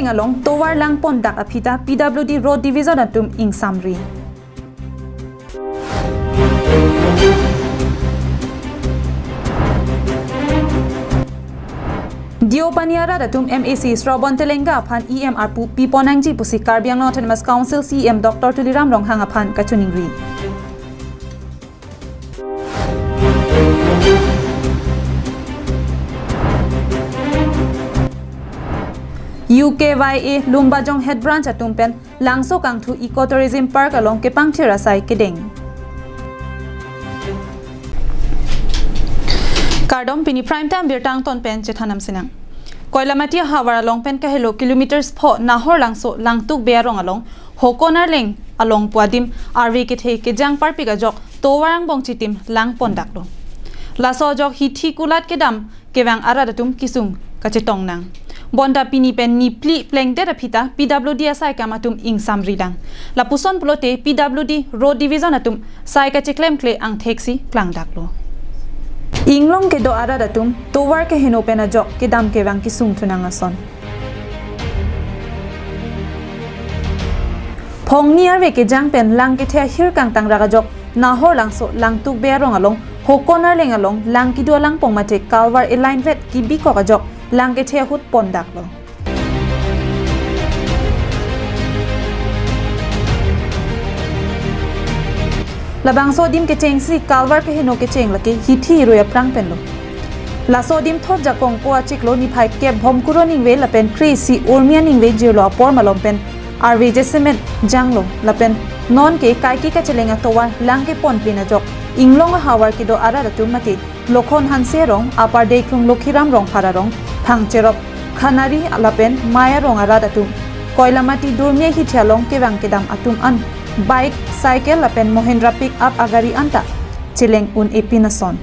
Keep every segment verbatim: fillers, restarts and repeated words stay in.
along tovar lang pondak aphi ta P W D Road Division atum ingsamri. Deopani arat atum M A C Srobon Telenga aphan E M arpu pipon nangji pusi Karbi Anglong Autonomous Council C E M Doctor Tuliram Ronghang aphan kachiningri. U K Y A Lumbajong Head Branch atum pen Langso Kangthu Eco Tourism Park along kepangthir asai kedeng. Kardom, pini prime time birta angton pen chethan nangsinang. Koilamati ahavar along pen kahelo kilometers pho Nahor Langso Langtuk Bey arong along Hokon Arleng along pu adim arve kethe kejang parpik ajok tovar angbong chitim lang pondaklo. Laso ajok hithi kulat kedam kevang arat atum kesung kachetong nang. Bonta pini pen niphli plengdet aphi ta P W D asai akam atum ingsamri dang. Lapuson pulote P W D Road Division atum sai kacheklemkle angthek si klangdaklo. Inglong kedo arat atum tovar keheno pen ajok kedam kevang kesung thunang ason. Phongni arve kejang pen lang kethe ahir kangtang rak ajok Nahor Langso Langtuk Bey arong along Hokon Arleng along lang kedo langpong mate culvert eline vet kebikok ajok lang kethe ahut pondaklo. Labangso adim kechengsi culvert keheno kecheng lake hithi irui aphrang penlo. Laso adim thot jakong ko achiklo niphai kep Bhomkuro ningve lapen kre-isi Urmia ningve jirlo apor malom pen arve jasemet janglo lapen nonke kaike kacheleng atovar lang keponpin ajok Inglong ahavar kedo arat atum mate Lokhon Hanse arong, Upper Deikhrung Lokhiram Rongphar arong, Phangcherop Khanari lapen Mai arong arat atum Koilamati Durmia hithi along kevang kedam atum an bike, cycle lapen Mahindra pick up agari anta cheleng un-epin ason.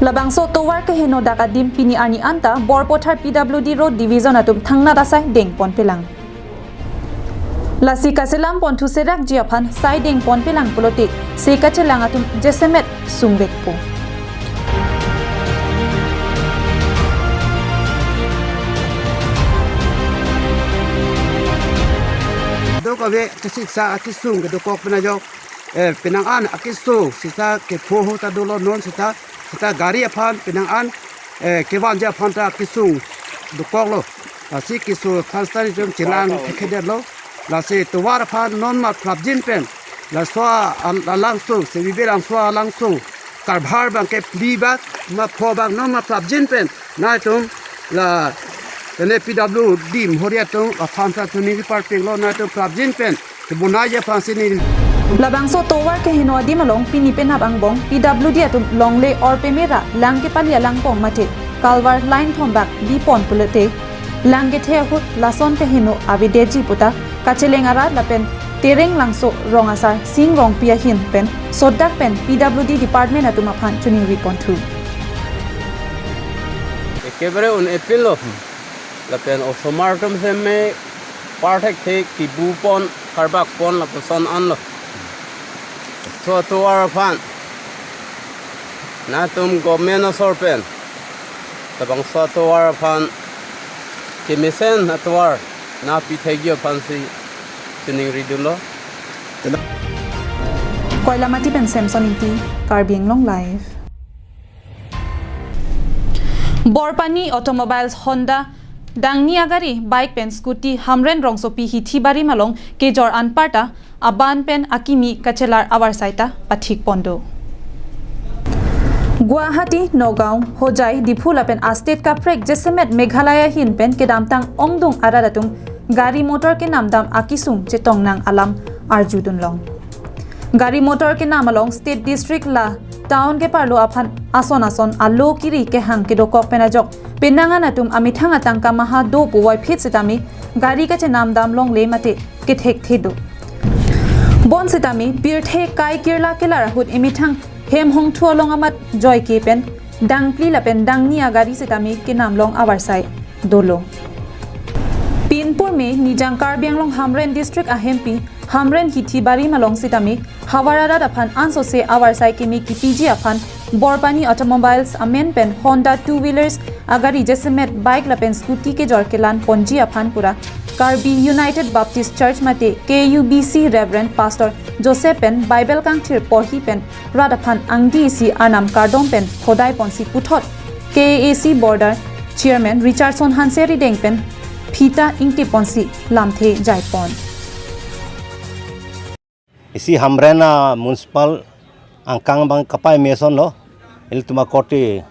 Labangso tovar keheno dak adim pini arni anta Borpothar P W D Road Division atum thangnat asai dengponpelang. Lasi kaselam ponthu serakji aphan sai dengponpelang pulote se kachelang atum jasemet sungvekpo. Dok ave kesiksa akesung kedokok pen ajok, eh, penang an akesung sita kepho ahut ta dolo, non sita, sita gari aphan penang an, eh, kevanji aphan ta kesung dokoklo. Lasi kesung aphan sita itum chelang thekthedetlo. Lasi tovar aphan non ma prapjin pen laso al-, alangsung, Sebi Bey Langso alangsung karbhar abang ke phli bak ma pho bak non ma prapjin pen nangtum la, tene P W D mohori atum aphan ta chuningri parpiklo, nangtum prapjin pen kebonai aphan si neli. Labangso tovar keheno adim along pini penap angbong P W D atum longle orpemera lang kepali alangpong mate culvert line thombak bipon pulote lang kethe ahut lason keheno avedetji puta kacheleng arat lapen Tereng Langso rong asar Sing Rongpi ahin pen sodak pen P W D department atum aphan chuningri ponthu. Ekebare un-epinlo. Lapen osomar atum seme parthek thek kibu pon, karbak pon lapuson anlo. So tovar aphan nangtum government asor pen labangso tovar aphan kemesen atovar nangpi thekji aphan si chuningri dunlo. Koilamati pen Samson Ingti, Karbi Anglong Live. Borpani Automobiles Honda dangni agari, bike pen scooty Hamren rongsopi hithi barim along kejor anparta aban pen akimi kachelar avarsai ta pathik pondo. Guwahati, Nagaon, Hojai, Diphu lapen a-state kaprek jasemet Meghalaya ahin pen kedamtang ongdung arat atum gari motor kenamdam akesung chetong nang alam arjudunlong. Gari motor kenam along state district la town keparlo aphan ason ason alo kiri kehang kedokok pen ajok penang an atum amethang atangka maha do puvoiphit sitame gari kachenamdam longle mate kethekthe do. Bonsitame pirthe kai kirla kelar ahut emethang hem hongthu along amat joike pen dangphli lapen dangni agari sitame kenamlong avarsai dolo. Pinpur me nijang Karbi Anglong Hamren District ahempi Hamren Hithi Barim along sitame havar arat aphan ansose avarsai keme kipiji aphan Borpani Automobiles amen pen Honda two wheelers agari jasemet bike lapen scooty kejor kelan ponji aphan pura Karbi United Baptist Church mate K U B C Reverend Pastor Joseph pen Bible kangthir porhi pen rat aphan angdi isi arnam kardom pen hodai ponsi puthot K A A C Border Chairman Richardson Hanse rideng pen phita ingti ponsi lamthe jaipon. Isi Hamren a municipal angkang abang kapai meson lo, ilitum akorte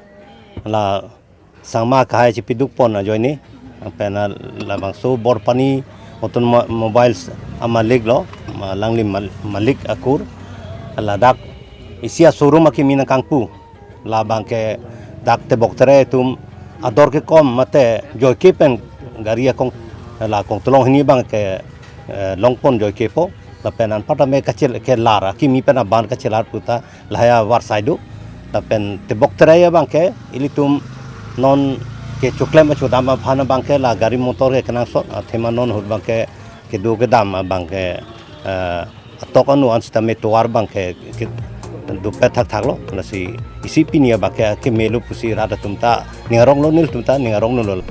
la sangma kahai chipiduk pon ajoine, pen labangso Borpani Automobiles amalik lo, ma- alangli mal- malik akur, ladak isi a showroom akimi nangkangpu, labangke dak tebok terai atum ador kekom mate joike pen gari akong la kongtulong hini abangke eh, longpon joike po, lapen anparta me kachel kelar akimi pen aban kachelar puta lahai avarsai do, lapen tebok terai abangke ilitum non kechoklem achodam aphan abangke la gari motor ke kenangsot athema non ahut abangke kedo kedam abangke eh, atok anu an sitame tovar abangke ke dopet thakthak lo, lasi isi pini abangke keme lo pusi rat atum ta ning arong lo, nelitum ta ning arong lo.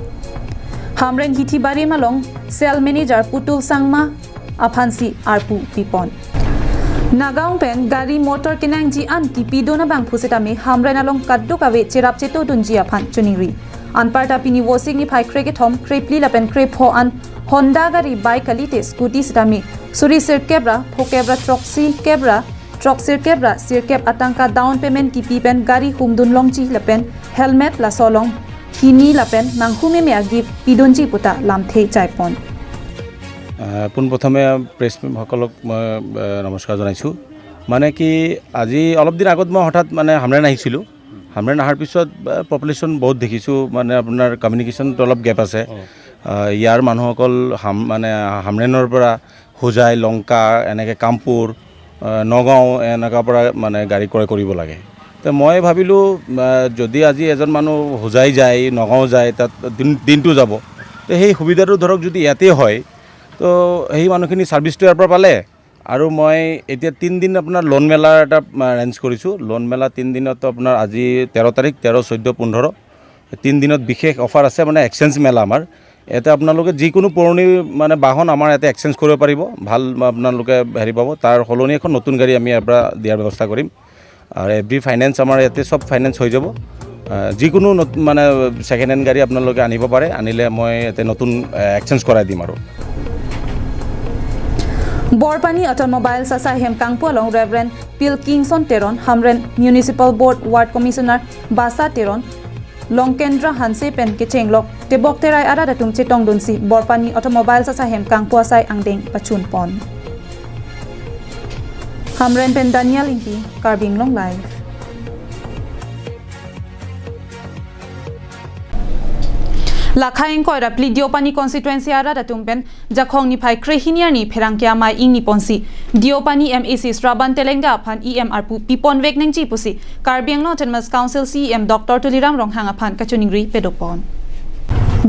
Hamren Hithi Barim along Cell Manager Putul Sangma aphansi arpu pipon. Nagaon pen gari motor kenangji an kipidun abangphu sitame Hamren along kadokave cherap chetodunji aphan choningri. Anparta pini Vosik niphai krekethom, krephli lapen krepho an Honda gari bike kalite scooty sitame suri sirkep ra, phokep ra, throksi kep ra, throksi kep ra, sirkep atangka down payment kipi pen gari humdun longji lapen helmet laso along hini lapen nanghu meme a-gift pidunji puta lamthe jaipon. আহ, পোনপ্ৰথমে প্ৰেছ সকলক মই আহ, নমস্কাৰ জনাইছোঁ। মানে কি, আজি অলপ দিন আগত মই হঠাৎ মানে হামৰেণ আহিছিলোঁ। হামৰেণ অহাৰ পিছত আহ, পপুলেশ্যন বহুত দেখিছোঁ, মানে আপোনাৰ কমিউনিকেশ্যনটো অলপ গেপ আছে। আহ, ইয়াৰ মানুহসকল হাম মানে হামৰেণৰ পৰা হোজাই, লংকা, এনেকে কামপুৰ, আহ, নগাঁও এনেকুৱা পৰা মানে গাড়ী ক্ৰয় কৰিব লাগে। তে মই ভাবিলোঁ, আহ, যদি আজি এজন মানুহ হোজাই যায়, নগাঁও যায়, তাত দিন দিনটো যাব, তে সেই সুবিধাটো ধৰক যদি ইয়াতে হয়, তো সেই মানুহখিনি ছাৰ্ভিচটো ইয়াৰ পৰা পালে। আৰু মই এতিয়া তিনিদিন আপোনাৰ লোন মেলাৰ এটা আহ, এৰেঞ্জ কৰিছোঁ। লোন মেলা তিনিদিনত আপোনাৰ আজি তেৰ তাৰিখ, তেৰ, চৈধ্য, পোন্ধৰ, তিনিদিনত বিশেষ অফাৰ আছে, মানে এক্সচেঞ্জ মেলা আমাৰ। ইয়াতে আপোনালোকে যিকোনো পুৰণি মানে বাহন আমাৰ ইয়াতে এক্সচেঞ্জ কৰিব পাৰিব, ভাল আপোনালোকে হেৰি পাব। তাৰ সলনি এখন নতুন গাড়ী আমি ইয়াৰ পৰা দিয়াৰ ব্যৱস্থা কৰিম। আৰু এভৰি ফাইনেন্স আমাৰ ইয়াতে চব ফাইনেন্স হৈ যাব। আহ, যিকোনো নত- মানে ছেকেণ্ড হেণ্ড গাড়ী আপোনালোকে আনিব পাৰে, আনিলে মই ইয়াতে নতুন আহ, এক্সচেঞ্জ কৰাই দিম আৰু। Borpani Automobiles asai hem kangpu along Reverend Pilkingson Teron, Hamren Municipal Board Ward Commissioner Basa Teron, Longkendra Hanse pen kechenglok tebok terai arat atum chetongdunsi Borpani Automobiles asai hem kangpu asai angdeng pachunpon. Hamren pen Daniel Ingti, Karbi Anglong Live. Lakha ingkoi ra phli Deopani constituency arat atum pen Jakhong niphai krehini arni pherangke amei ingni ponsi Deopani M A C Sraban Telenga aphan E M arpu pipon vek nangji pusi Karbi Anglong Autonomous Council C E M Doctor Tuliram Ronghang aphan kachoningri pedopon.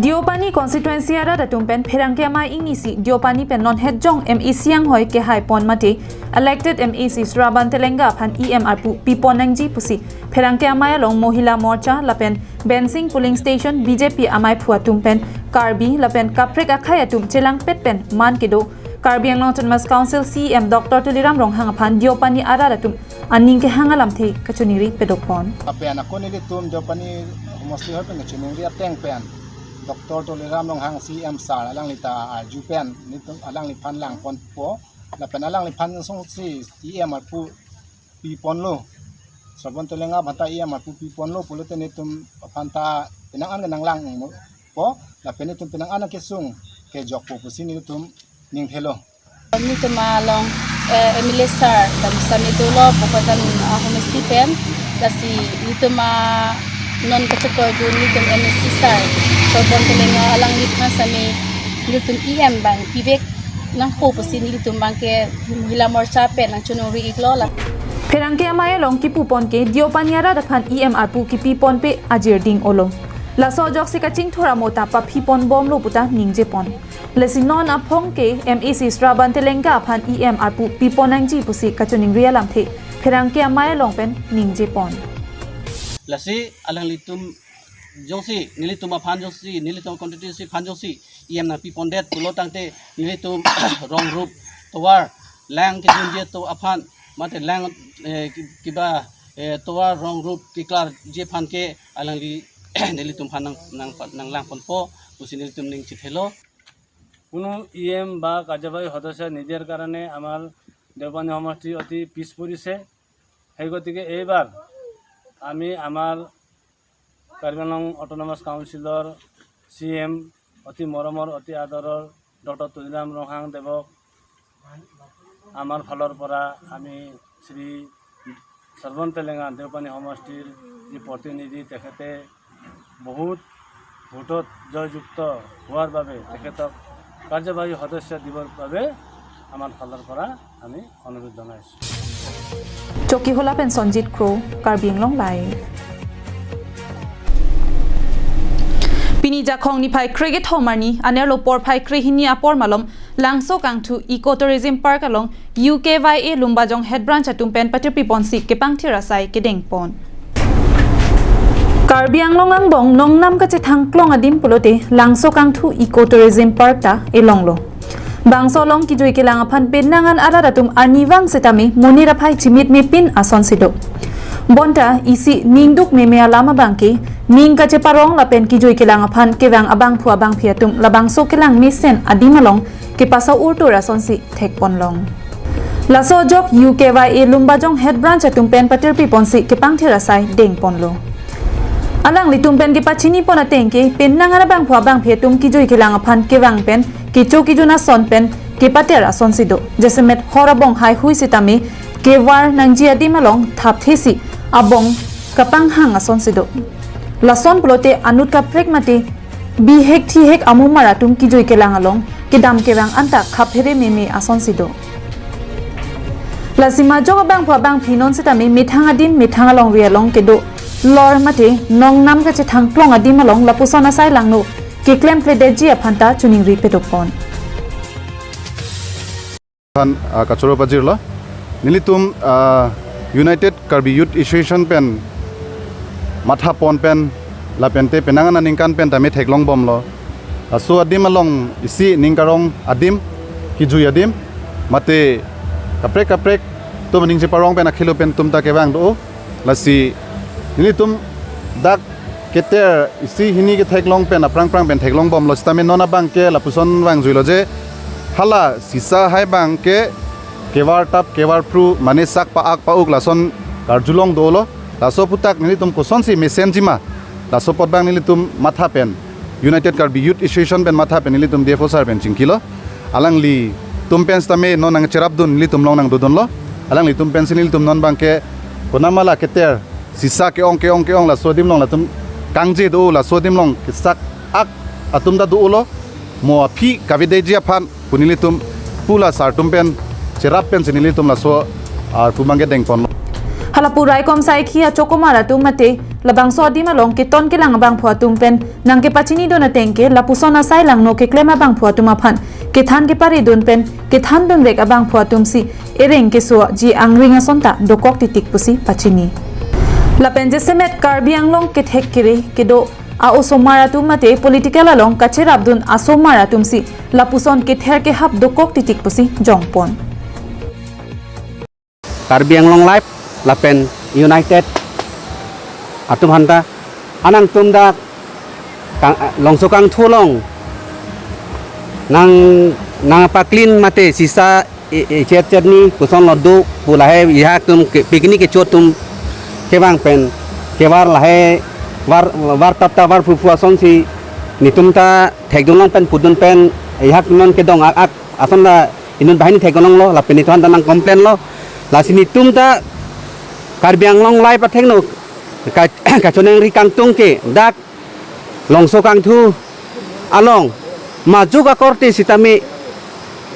Deopani constituency arat atum pen pherangke amei ingnisi Deopani pen non hetjong M A C anghoi kehai pon mate elected M A C Sraban Telenga aphan E M arpu pipon nangji pusi pherangke amei along Mohila Morcha lapen Bensing Polling Station B J P ameiphu atum pen Karbi lapen kaprek akhei atum chelangpet pen man kedo Karbi Anglong Autonomous Council C E M Doctor Tuliram Ronghang aphan Deopani arat atum aning kehang alamthe kachoningri pedopon. Lapen ako nelitum Deopani homosti hoi pen kachoningri ateng pen Doctor Tuliram Ronghang C E M sir alangli ta arju pen nelitum alangliphan langponpo, lapen alangliphan songsi E M arpu piponlo. Sraban Telenga aphanta E M arpu piponlo pulote nelitum aphanta penang an nanglangpo, lapen nelitum penang an kesung kejokpo pusi nelitum ningthelo. Nelitum along eh, M L A sir, dam sami dolo, Bokajan ah, homosti pen, lasi nelitum ah, non kachepor dun nelitum M A C sir, Sraban Telenga alangliphan sami nelitum E M abang pivek nangpo pusi nelitum abangke Mohila Morcha pen nangchoningri iklo la. Pherangke amei along kipupon ke Deopani arat aphan E M arpu kipiponpe ajir ding olo. Laso ajoksi kachingthur amo ta paphi pon bomlo puta ningje pon. Lasi non aphong ke M A C Shravan Telenga aphan E M arpu pi pon nangji pusi kachoningri alamthe pherangke amei along pen ningje pon. Lasi alanglitum jongsi, nelitum aphan jongsi, nelitum constituency aphan jongsi E M nangpi pondet pulo tangte nelitum rong rup tovar lang kejunje atum aphan mate lang eh, ki- kiba eh, tovar rong rup keklarji aphan ke alangli nelitum aphan nang nang nanglang ponpo pusi nelitum ning chithelo. কোনো E M বা কাৰ্যবাহী সদস্য নিদিয়াৰ কাৰণে আমাৰ দেওপানী সমষ্টি অতি পিছ পৰিছে। সেই গতিকে এইবাৰ আমি আমাৰ কাৰ্বি আংলং অট'নমাছ কাউন্সিলৰ চি এম, অতি মৰমৰ, অতি আদৰৰ ডক্টৰ তুলিৰাম ৰংহাং দেৱক আমাৰ ফালৰ পৰা আমি শ্ৰী সৰ্বন তেলেঙা দেওপানী সমষ্টিৰ যি প্ৰতিনিধি, তেখেতে বহুত ভোটত জয়যুক্ত হোৱাৰ বাবে তেখেতক কাৰ্যবাহী সদস্য দিবৰ বাবে আমাৰ ফালৰ পৰা আমি অনুৰোধ জনাইছোঁ। Chokihola pen Sonjit Kro, Karbi Anglong Live. Pini Jakhong niphai krekethom arni anerlo porphai krehini apor malom Langso Kangthu Eco Tourism Park along U K Y A Lumbajong Head Branch atum pen patirpi ponsi kepangthir asai kedeng pon. Karbi Anglong angbong nongnam kachethang klong adim pulote Langso Kangthu Eco Tourism Park ta elonglo. Bangso along kejui kelang aphan penang an arat atum arnivang setame monit aphai chimit mepin asonsi do. Bonta isi ningduk meme alam abangke ning kacheparong lapen kejui kelang aphan kevang abangphu abangphi atum labangso kelang mesen adim along kepasa urtur asonsi thek ponlong. Laso ajok U K Y A Lumbajong Head Branch atum pen patirpi ponsi kepangthir asai deng ponlo. Alanglitum pen kepachini pon ateng ke penang an abangphu abangphi atum kejui kelang aphan kevang pen kecho kejun ason pen kepater asonsi do. Jasemet hor abong haihui setame kevar nangji adim along thapthesi abong kapanghang asonsi do. Lason pulote anut kaprek mate bihek thihek amumar atum kejui kelang along kedam kevang anta khaphere meme asonsi do. Lasi majok abangphu abangphi non setame methang adim methang alongri along kedo lor mate nongnam kachethang klong adim along lapuson asai langno keklemkledetji aphan ta choningri pedok pon. Khan ah, kachoro pajirlo. Nelitum ah, United Karbi Youth Association pen matha pon pen lapente penang an aningkan pen tame theklong bomlo. Laso adim along isi ning karong adim, kejui adim, mate kaprek kaprek atum aning cheparong pen akhelo pen atum ta kevang do. Lasi nelitum dak keter isi hini ketheklong pen aphrang phrang pen theklong bomlo setame non abangke lapuson vangjuilo je hala sisa hai abangke kevar tap kevar phru mane sak pa-ak pa-uk lason karjulong dolo. Laso aphuthak nelitum kosonsi mesenjima, laso apot abang nelitum matha pen United Karbi Youth Association pen matha pen nelitum D F O sir pen chingkilo. Alanglitum pen setame non nangcherapdun nelitum along nangdodunlo. Alanglitum pensi nelitum non abangke konamala keter sisa ke-ong ke-ong ke-ong laso adim along latum kangje do, laso adim along kesak ak atum ta dolo, mo aphi kavedetji aphan pu nelitum pu la sir atum pen cherap pensi nelitum laso arpu abangke deng ponlo. Hala pu raikom saikhi achokomar atum mate labangso adim along keton kelang abangphu atum pen nangkepachinidun ateng ke lapuson asai langno keklem abangphu atum aphan kethan keparidun pen kethandunvek abangphu atumsi ereng kesoji angring ason ta dokok titik pusi pachini. Lapen jasemet Karbi Anglong kethek kere kedo a-osomar atum mate political along kacherapdun asomar atumsi lapuson kether kehap dokok titik pusi jongpon. Karbi Anglong Live lapen United atum aphanta anang atum dak kang, Langso Kangthu along nang nangpaklin mate sisa e, e, chet chet ni koson lo do pu lahei ihak atum ke, picnic kecho atum kevang pen kevar lahei var var tap tap var phu phu asonsi netum ta thekdunlong pen pudun pen ihak atum non kedong ak ak ason ta inut banghini thekdunlonglo lapen netum aphanta nang complain lo. Lasi netum ta Karbi Anglong Live athengno ka kachoningri kangtung ke dak Langso Kangthu along majok akorte sitame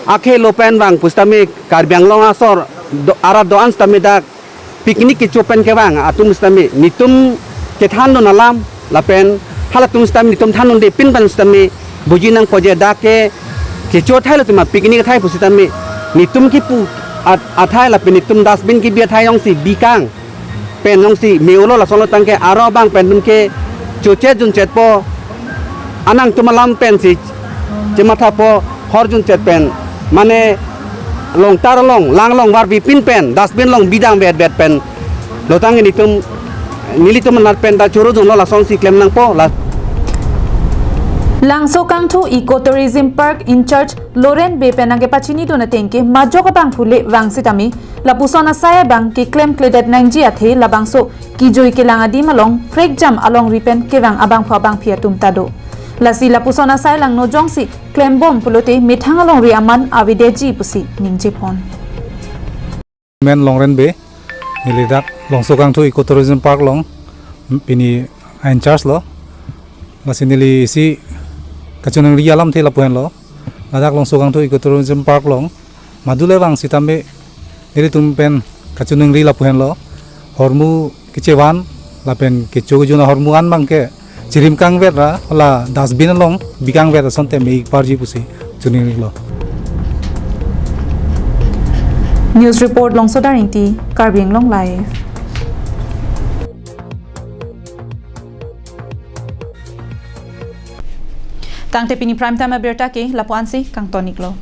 akhei lo pen vang pusitame Karbi Anglong asor do, arat do-an sitame dak picnic kecho pen kevang atum sitame netum kethandun alam lapen Halatum sitame netum than un-e pin pen sitame buji nangpo je dak ke kecho athai latum a picnic athai pusitame netum kipu at-, athai lapen netum dustbin kebi athai jongsi bikang pen jongsi me-olo, lason lo tangte aro abang pen atum ke chochet junchetpo, anang atum alam pensi chemathapo, hor junchet pen mane longtar along, lang along varvi pin pen dustbin along bidang vetvet pen lo tangte netum, nelitum anat pen ta choro dunlo, lasonsi klem nangpo la. Langso Kangthu Eco Tourism Park in charge Loren Bey pen nangkepachinidun ateng ke majok abang phule vang sitame lapuson asai abang keklemkledet nangji athe labangso kejui kelang adim along prekjam alongri pen kevang abangphu abangphi atum ta do. Lasi lapuson asai langno jongsi klembom pulote methang alongri aman avedetji pusi ningjepon. Men Loren Bey, neli dak Langso Kangthu Eco Tourism Park along pini in charge lo. Lasi neli isi kachiningri alamthe lapu henlo. Ladak Langso Kangthu Eco Tourism Park along madu le vang sitame nelitum pen kachiningri lapu henlo. Hormu kechevan lapen kecho kejun ahormu an abang ke chirim kangvet ra la dustbin along bikangvet asonte me-ik parji pusi chiningrilo. News report Longsoda Ingti, Karbi Anglong Live. Tangte pini prime time abirta ke lapu-ansi kangton-iklo.